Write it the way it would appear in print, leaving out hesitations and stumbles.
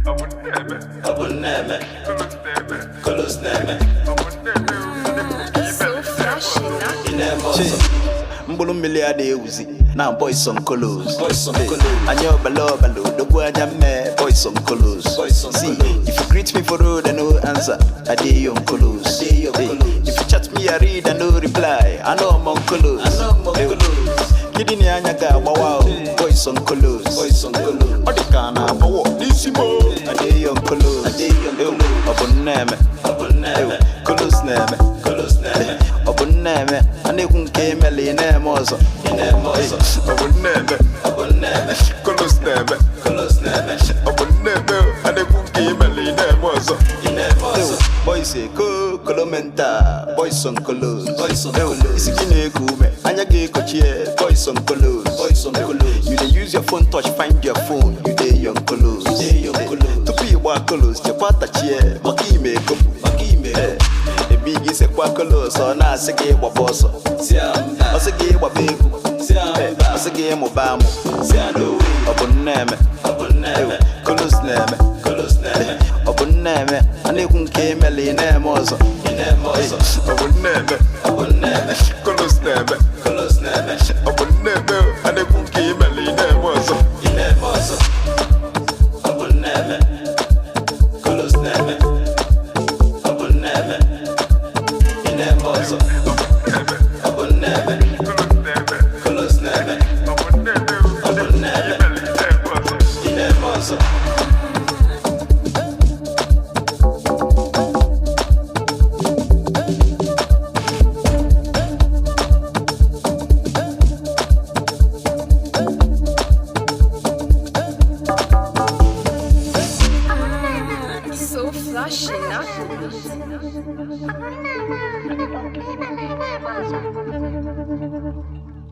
Ọ bụ nneme. Kolos na-eme. So flashy, Ị na-eme ọzọ. Mkpụrụ mmiri a na-ewuzi na boys on colos. Boys on colos. Anya ọbala ọbala odogwu anya mme boys on colos. Boys on See, colos. if you greet me for road I no answer, I dey on colos. I dey on Hey, colos. if you chat me I read I no reply, I know I'm on colos. I know I'm on colos. Kidney anya ga-agbawa o, boys on colos. Boys on colos. Ọ dị ka a na-agbawo n'isi mo. I dey on colos. I dey on colos. Ọ bụ nneme. Ọ bụ nneme. Colos na-eme. Kolos na-eme. Ọ bụ nneme. A na-ekwu nke emele ị na-eme ọzọ. Ị na-eme ọzọ. Ọ bụ nneme. Ọ bụ nneme. Kolos na-eme. Kolos na-eme. Ọ bụ nneme. A na-ekwu nke imele ị na-eme ọzọ. Ị na-eme ọzọ. Boys eko kolomenta, boys on kolos. Boys on colos. Isi gị na-eku ume, anya ga-ekochie, boys on kolos. Boys on colos. You dey use your phone touch find your phone, you dey on kolos. Dey on colos. Tupu ịgba kolos, chekwa tachie maka ime ekopụ. Maka ime ekopụ. Ebe gị sekwa kolos, ọ na-asị gị gbaba ọsọ. Si mba. Ọ sị gị gbaba egwu. Si mba. Ọ sị gị mụba amụ. Si no way. Ọ bụ nneme. Ọ bụ nneme. Kolos na-eme. Kolos na-eme. Ọ bụ nneme. A na-ekwu nke emele ị na-eme ọzọ. Ị na-eme ọzọ. Ọ bụ nneme. Ọ bụ nneme. Kolos na-eme. Kolos na-eme. Ọ bụ nneme. A na-ekwu nke imele ị na-eme ọzọ. Ị na-eme ọzọ. Ọ bụ nneme. Kolos na-eme. Ọ bụ nneme. Ị na-eme ọzọ. Ọ bụ nneme. Kolos na-eme. Kolos na-eme. Ọ bụ nneme. Ọ bụ nneme. Imele ị na-eme ọzọ. Ị na-eme ọzọ. So flashy, Thank you.